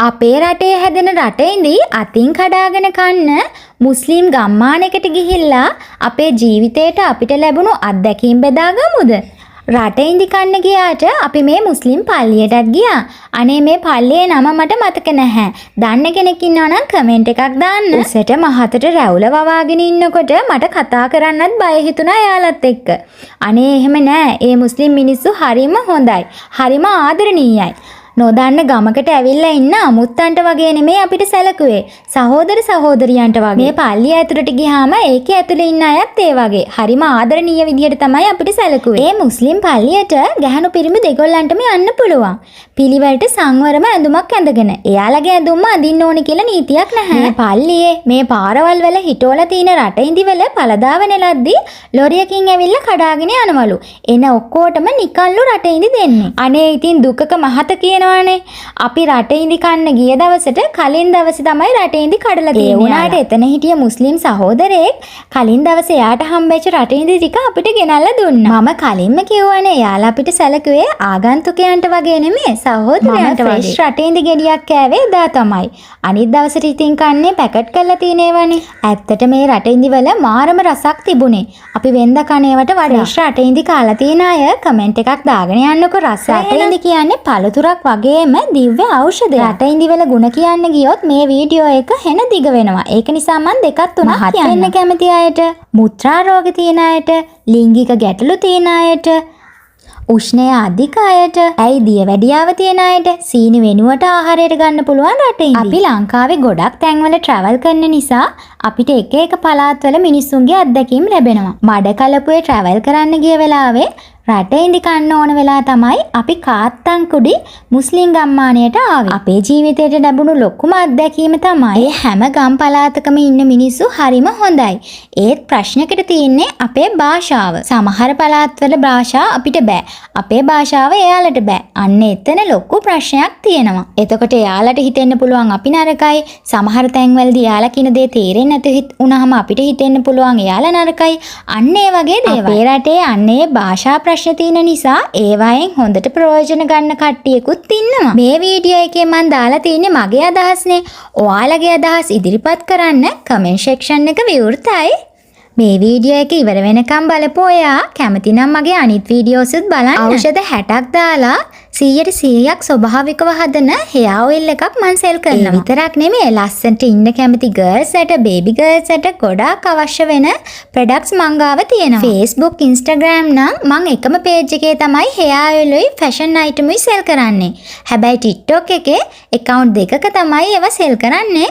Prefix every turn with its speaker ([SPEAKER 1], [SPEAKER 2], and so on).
[SPEAKER 1] අපේ රටේ හැදෙන රටඉඳි අතින් කඩාගෙන කන්න මුස්ලිම් ගම්මානයකට ගිහිල්ලා අපේ ජීවිතේට අපිට ලැබුණු අත්දැකීම් බෙදාගමුද? රටඉඳි කන්න ගියාට අපි මේ මුස්ලිම් පල්ලියටත් ගියා. අනේ මේ පල්ලියේ නම මට මතක නැහැ. දන්න කෙනෙක් ඉන්නවා නම් කමෙන්ට් එකක් දාන්න. උසට මහතට රැවුල වවාගෙන ඉන්නකොට මට කතා කරන්නත් බය හිතුණා එයාලත් එක්ක. අනේ එහෙම නෑ. ඒ මුස්ලිම් මිනිස්සු හරිම හොඳයි. හරිම ආදරණීයයි. නොදන්න ගමකට ඇවිල්ලා ඉන්න අමුත්තන්ට වගේ නෙමෙයි අපිට සැලකුවේ. සහෝදර සහෝදරියන්ට වගේ. මේ පල්ලිය ඇතුළට ගියාම ඒකේ ඇතුළේ ඉන්න අයත් ඒ වගේ. හරිම ආදරණීය විදිහට තමයි අපිට සැලකුවේ. මේ මුස්ලිම් පල්ලියට ගැහණු පිරිමි දෙගොල්ලන්ටම යන්න පුළුවන්. පිළිවෙලට සංවරම ඇඳුමක් ඇඳගෙන. එයාලගේ ඇඳුම්ම අඳින්න ඕනේ කියලා නීතියක් නැහැ. මේ පල්ලියේ මේ පාරවල් වල හිටෝලා තියෙන රටඉඳි වල පළදාව නෙලද්දි ලොරියකින් ඇවිල්ලා කඩාගෙන යනවලු. එන ඔක්කොටම නිකන්ලු රටඉඳි දෙන්නේ. අනේ ඉතින් දුකක මහත කියනවානේ. අපි රටඉඳි කන්න ගිය දවසට කලින් දවසේ තමයි රටඉඳි කඩලා තියෙන්නේ. ඒ වුණාට එතන හිටිය මුස්ලිම් සහෝදරයෙක් කලින් දවසේ එයාට හම්බෙච්ච රටඉඳි ටික අපිට ගෙනල්ලා දුන්නා. මම කලින්ම කිව්වනේ එයාලා අපිට සැලකුවේ ආගන්තුකයන්ට වගේ නෙමෙයි, සහෝදරයන්ට වගේ. ෆ්‍රෙෂ් රටඉඳි ගෙඩියක් කෑවේ එදා තමයි. අනිත් දවසට ඉතින් කන්නේ පැකට් කරලා තියෙන ඒවානේ. ඇත්තට මේ රටඉඳි වල මාරම රසක් තිබුණේ. අපි වෙන්ද කන ඒවට වඩා. ෆ්‍රෙෂ් රටඉඳි කාලා තියෙන අය කමෙන්ට් එකක් දාගෙන යන්නකෝ. රස. රටඉඳි කියන්නේ පළතුරක් වගේම දිව්‍ය ඖෂධයක්. රටඉඳි වල ගුණ කියන්න ගියොත් මේ වීඩියෝ එක හෙන දිග වෙනවා. ඒක නිසා මං දෙකක් තුනක් කියන්නම්. වෙන්න කැමති අයට, මුත්‍රා රෝග තියෙන අයට, ලිංගික ගැටලු තියෙන අයට, උෂ්ණය අධික අයට, ඇයි දියවැඩියාව තියෙන අයට සීනි වෙනුවට ආහාරයට ගන්න පුළුවන් රටඉඳි. අපි ලංකාවේ ගොඩක් තැන්වල ට්‍රැවල් කරන නිසා අපිට එක එක පළාත්වල මිනිස්සුන්ගේ අත්දැකීම් ලැබෙනවා. මඩකලපුවේ ට්‍රැවල් කරන්න ගිය වෙලාවේ රටඉඳි කන්න ඕන වෙලා තමයි අපි කාත්තන්කුඩි මුස්ලිම් ගම්මානයට ආවේ. අපේ ජීවිතේට ලැබුණු ලොකුම අත්දැකීම තමයි ඒ හැම ගම් පළාතකම ඉන්න මිනිස්සු හරිම හොඳයි. ඒත් ප්‍රශ්නයකට තියෙන්නේ අපේ භාෂාව. සමහර පළාත්වල භාෂා අපිට බෑ. අපේ භාෂාව එයාලට බෑ. අන්න එතන ලොකු ප්‍රශ්නයක් තියෙනවා. එතකොට එයාලට හිතෙන්න පුළුවන් අපි නරකයි. සමහර තැන්වලදී එයාලා කියන දේ තේරෙන්නේ නැතු වුණාම අපිට හිතෙන්න පුළුවන් එයාලා නරකයි. අන්න ඒ වගේ දේවල්. අපේ රටේ අන්න ඒ භාෂා ප්‍රශ්න තියෙන නිසා ඒවායෙන් හොඳට ප්‍රයෝජන ගන්න කට්ටියකුත් ඉන්නවා. මේ වීඩියෝ එකේ මං දාලා තියෙන්නේ මගේ අදහස්නේ. ඔයාලගේ අදහස් ඉදිරිපත් කරන්න කමෙන්ට් සෙක්ෂන් එක විවෘතයි. මේ වීඩියෝ එක ඉවර වෙනකම් බලපු ඔයා කැමති නම් මගේ අනිත් වීඩියෝසුත් බලන්න. ඖෂධ 60ක් දාලා 100%ක් ස්වභාවිකව හදන හෙයා ඔයිල් එකක් මං සෙල් කරනවා. ඒ විතරක් නෙමෙයි, ලස්සනට ඉන්න කැමති ගර්ල්ස්ට, බේබි ගර්ල්ස්ට ගොඩාක් අවශ්‍ය වෙන ප්‍රොඩක්ට්ස් මං ගාව තියෙනවා. Facebook, Instagram නම් මං එකම පේජ් එකේ තමයි හෙයා ඔයිල් උයි ෆැෂන් අයිටම් උයි සෙල් කරන්නේ. හැබැයි TikTok එකේ ඇකවුන්ට් දෙකක තමයි ඒවා සෙල් කරන්නේ.